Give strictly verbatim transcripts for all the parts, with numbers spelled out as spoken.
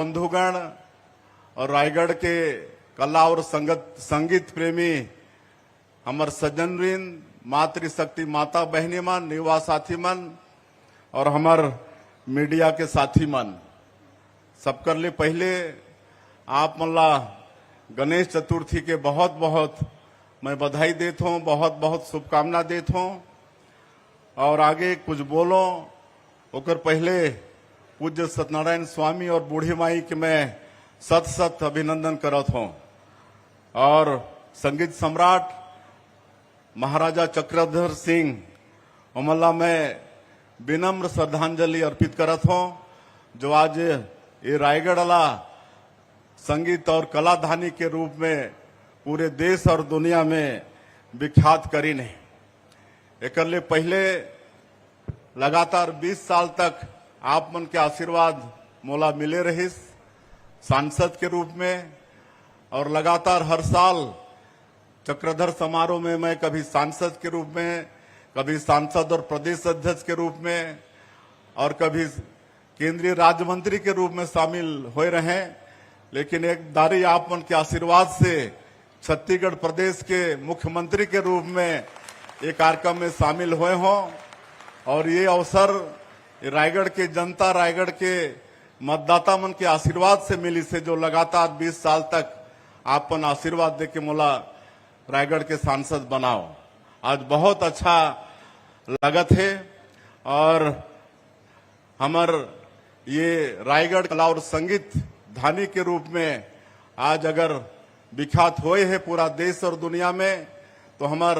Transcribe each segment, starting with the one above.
बंधुगण और रायगढ़ के कला और संगत, संगीत प्रेमी हमर सज्जनवृंद, मातृशक्ति माता बहिनी मन, युवा साथी मन और हमर मीडिया के साथी मन, सबकर ले पहले आप मन ला गणेश चतुर्थी के बहुत बहुत मैं बधाई देत हों, बहुत बहुत शुभकामना देत हों। और आगे कुछ बोलों, ओकर पहले पूज्य सत्यनारायण स्वामी और बूढ़ी माई के मैं सत सत अभिनंदन करत हों। और संगीत सम्राट महाराजा चक्रधर सिंह, ओमन ला मैं विनम्र श्रद्धांजलि अर्पित करत हों, जो आज ये रायगढ़ ला संगीत और कलाधानी के रूप में पूरे देश और दुनिया में विख्यात करिन हे। एकर ले पहले लगातार बीस साल तक आप मन के आशीर्वाद मोला मिले रहिस सांसद के रूप में, और लगातार हर साल चक्रधर समारोह में मैं कभी सांसद के रूप में, कभी सांसद और प्रदेश अध्यक्ष के रूप में, और कभी केंद्रीय राज्य मंत्री के रूप में शामिल होए रहें, लेकिन एक दारी आप मन के आशीर्वाद से छत्तीसगढ़ प्रदेश के मुख्यमंत्री के रूप में ये कार्यक्रम में शामिल होए हों। और ये अवसर रायगढ़ के जनता, रायगढ़ के मतदाता मन के आशीर्वाद से मिलिस हे, जो लगातार बीस साल तक आप मन आशीर्वाद देके मोला रायगढ़ के सांसद बनाओ। आज बहुत अच्छा लगत हे। और हमर ये रायगढ़ कला और संगीत धानी के रूप में आज अगर विख्यात होए हे पूरा देश और दुनिया में, तो हमर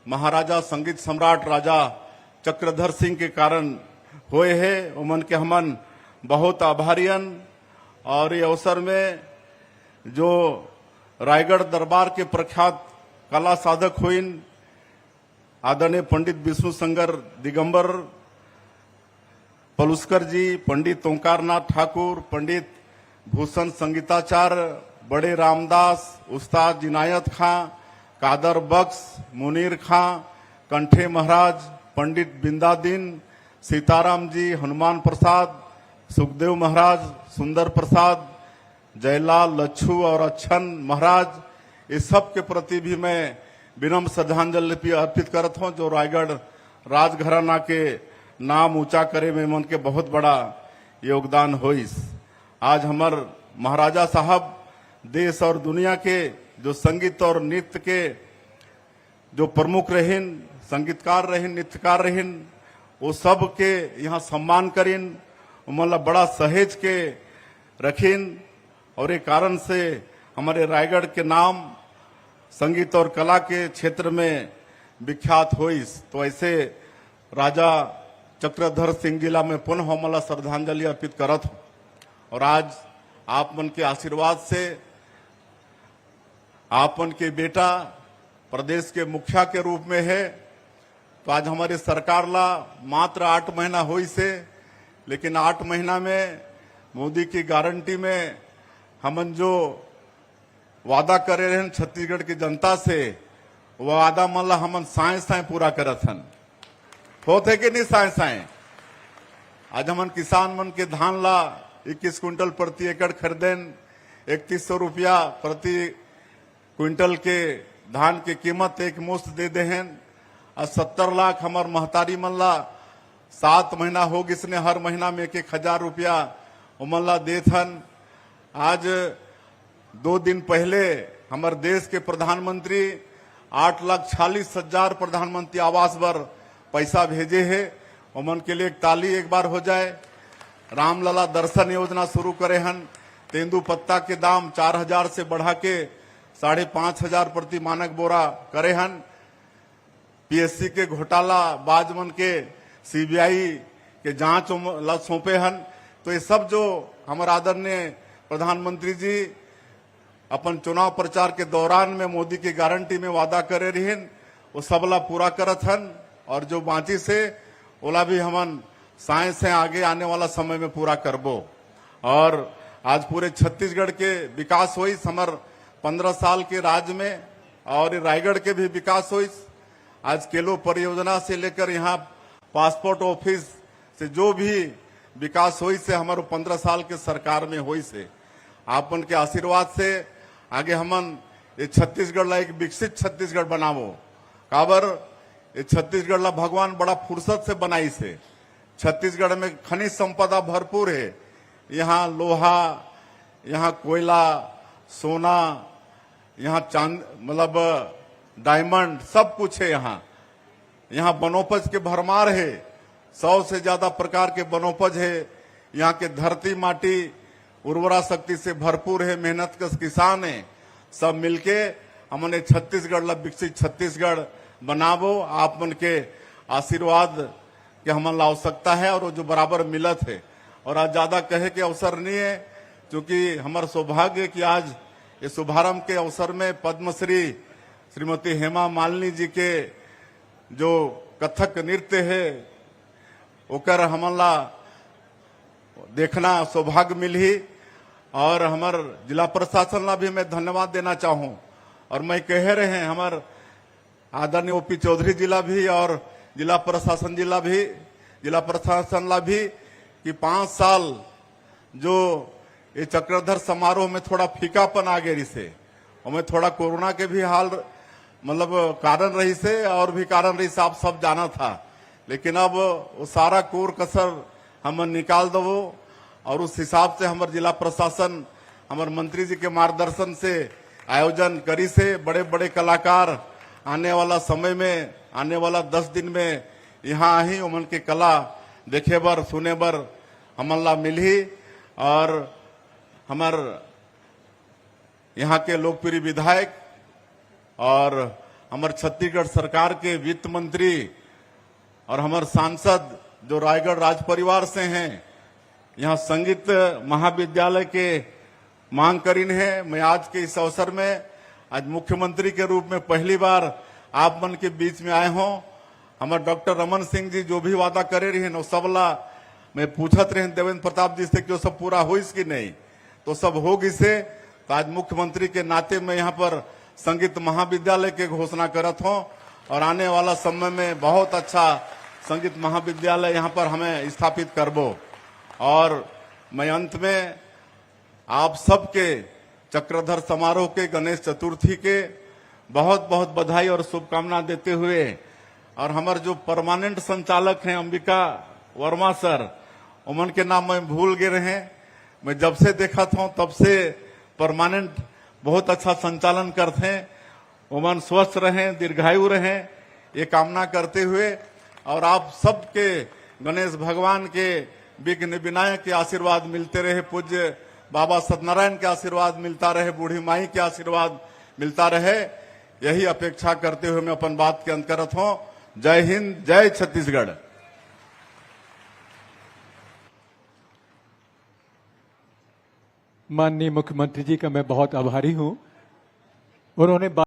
महाराजा संगीत सम्राट राजा चक्रधर सिंह के कारण होए हे। ओमन के हमन बहुत आभारी हन। और ये अवसर में जो रायगढ़ दरबार के प्रख्यात कला साधक होइन, आदरणीय पंडित विष्णु शंकर दिगंबर पलुस्कर जी, पंडित ओंकारनाथ ठाकुर, पंडित भूषण संगीताचार्य, बड़े रामदास, उस्ताद इनायत खां, कादर बख्श, मुनीर खां, कंठे महाराज, पंडित बिंदादीन, सीताराम जी, हनुमान प्रसाद, सुखदेव महाराज, सुंदर प्रसाद, जयलाल, लच्छू और अच्छन महाराज, ये सब के प्रति भी मैं विनम्र श्रद्धांजलि अर्पित करत हों, जो रायगढ़ राजघराना के नाम ऊंचा करे में मन के बहुत बड़ा योगदान होइस। आज हमर महाराजा साहब देश और दुनिया के जो संगीत और नृत्य के जो प्रमुख रहिन, संगीतकार रहिन, नृत्यकार रहिन, वो सब के यहाँ सम्मान करिन, ओमन ला बड़ा सहेज के रखिन, और ये कारण से हमर रायगढ़ के नाम संगीत और कला के क्षेत्र में विख्यात होइस। तो ऐसे राजा चक्रधर सिंह जी ला मैं पुनः ओमन ला श्रद्धांजलि अर्पित करत हों। और आज आप मन के आशीर्वाद से आप मन के बेटा प्रदेश के मुखिया के रूप में हे, तो आज हमर सरकार ला मात्र आठ महीना होइस हे, लेकिन आठ महीना में मोदी की गारंटी में हमन जो वादा करे रहेन छत्तीसगढ़ की जनता से, वो वादा मन ला हमन साए साए पूरा करत हन। होत हे कि नहीं साए साए? आज हमन किसान मन के धान ला इक्कीस कुंटल प्रति एकड़ खरीदेन, इकतीस सौ रुपया प्रति क्विंटल के धान के कीमत एक मुश्त दे देहेन। आ सत्तर लाख हमर महतारी मन ला सात महीना हो गिस ने, हर महीना में एक एक हजार रुपया ओमन ला देत हन। आज दो दिन पहले हमर देश के प्रधानमंत्री आठ लाख छियालीस हजार प्रधानमंत्री आवास बर पैसा भेजे हे, ओमन के लिए एक ताली एक बार हो जाए। रामलला दर्शन योजना शुरू करे हन, तेंदू पत्ता के दाम चार हजार से बढ़ा के साढ़े पाँच हजार प्रति मानक बोरा करे हन। पीएससी के घोटाला बाज मन के सीबीआई के जांच ओम-, ला सौंपे हन। तो ये सब जो हमर आदरणीय प्रधानमंत्री जी अपन चुनाव प्रचार के दौरान में मोदी की गारंटी में वादा करे रहिन, वो सब ला पूरा करत हन। और जो बाँचिस हे, ओला भी हमन साए साए आगे आने वाला समय में पूरा करबो। और आज पूरे छत्तीसगढ़ के विकास होइस हमर पन्द्रह साल के राज में, और रायगढ़ के भी विकास होइस। आज केलो परियोजना से लेकर यहाँ पासपोर्ट ऑफिस से जो भी विकास होइस हे, हमर पंद्रह साल के सरकार में होइस हे। आप मन के आशीर्वाद से आगे हमन ये छत्तीसगढ़ ला एक विकसित छत्तीसगढ़ बनाबो। काबर, ये छत्तीसगढ़ ला भगवान बड़ा फुर्सत से बनाइस हे। छत्तीसगढ़ में खनिज संपदा भरपूर हे। यहाँ लोहा, यहाँ कोयला, सोना, यहाँ चांद, मतलब diamond, सब कुछ हे यहाँ। यहाँ वनोपज के भरमार हे, सौ से ज्यादा प्रकार के वनोपज हे। यहाँ के धरती माटी उर्वरा शक्ति से भरपूर हे, मेहनत कश किसान हे। सब मिलके हमन ये छत्तीसगढ़ ला विकसित छत्तीसगढ़ बनाबो। आप मन के आशीर्वाद के हमन ला आवश्यकता हे और वो जो बराबर मिलत हे। और आज ज्यादा कहे के अवसर नहीं हे, क्योंकि हमर सौभाग्य हे कि आज ये शुभारंभ के अवसर में पद्मश्री श्रीमती हेमा मालिनी जी के जो कथक नृत्य हे, ओकर हमन ला देखना सौभाग्य मिलही। और हमर जिला प्रशासन ला भी मैं धन्यवाद देना चाहूँ। और मैं कहे रहे, हमर आदरणीय ओपी चौधरी जी ला भी और जिला प्रशासन जी ला भी, जिला प्रशासन ला भी, कि पाँच साल जो ये चक्रधर समारोह में थोड़ा फीकापन आ गे रिहिस हे, ओमे थोड़ा कोरोना के भी हाल, मतलब, कारण रहिस हे और भी कारण रहिस हे, आप सब जानत हा। लेकिन अब वो सारा कोर कसर हमन निकाल देबो और उस हिसाब से हमर जिला प्रशासन, हमर मंत्री जी के मार्गदर्शन से आयोजन करिस हे। बड़े-बड़े कलाकार आने वाला समय में, आने वाला दस दिन में यहाँ आही, ओमन के कला देखे बर, सुने बर हमन ला मिलही। और हमर यहाँ के लोकप्रिय विधायक और हमर छत्तीसगढ़ सरकार के वित्त मंत्री और हमर सांसद जो रायगढ़ राज परिवार से हैं, यहाँ संगीत महाविद्यालय के मांग करिन हे। मैं आज के इस अवसर में आज मुख्यमंत्री के रूप में पहली बार आप मन के बीच में आए हों। हमर डॉक्टर रमन सिंह जी जो भी वादा करे रहिन, वो सब ला मैं पूछत रहेन देवेंद्र प्रताप जी से कि वो सब पूरा होइस कि नहीं, तो सब हो गिस हे। तो आज मुख्यमंत्री के नाते मैं यहाँ पर संगीत महाविद्यालय के घोषणा करत हों और आने वाला समय में बहुत अच्छा संगीत महाविद्यालय यहाँ पर हमें स्थापित करबो। और मैं अंत में आप सबके चक्रधर समारोह के, गणेश चतुर्थी के बहुत बहुत बधाई और शुभकामना देते हुए, और हमर जो परमानेंट संचालक हैं अंबिका वर्मा सर, ओमन के नाम मैं भूल गे रहें। मैं जब से देखत हों तब से परमानेंट बहुत अच्छा संचालन करथे। ओमन स्वस्थ रहें, दीर्घायु रहें, ये कामना करते हुए, और आप सबके गणेश भगवान के विघ्न विनायक के आशीर्वाद मिलते रहे, पूज्य बाबा सत्यनारायण के आशीर्वाद मिलता रहे, बूढ़ी माई के आशीर्वाद मिलता रहे, यही अपेक्षा करते हुए मैं अपन बात के अंत करत हों। जय हिंद, जय छत्तीसगढ़। माननीय मुख्यमंत्री जी का मैं बहुत आभारी हूं। उन्होंने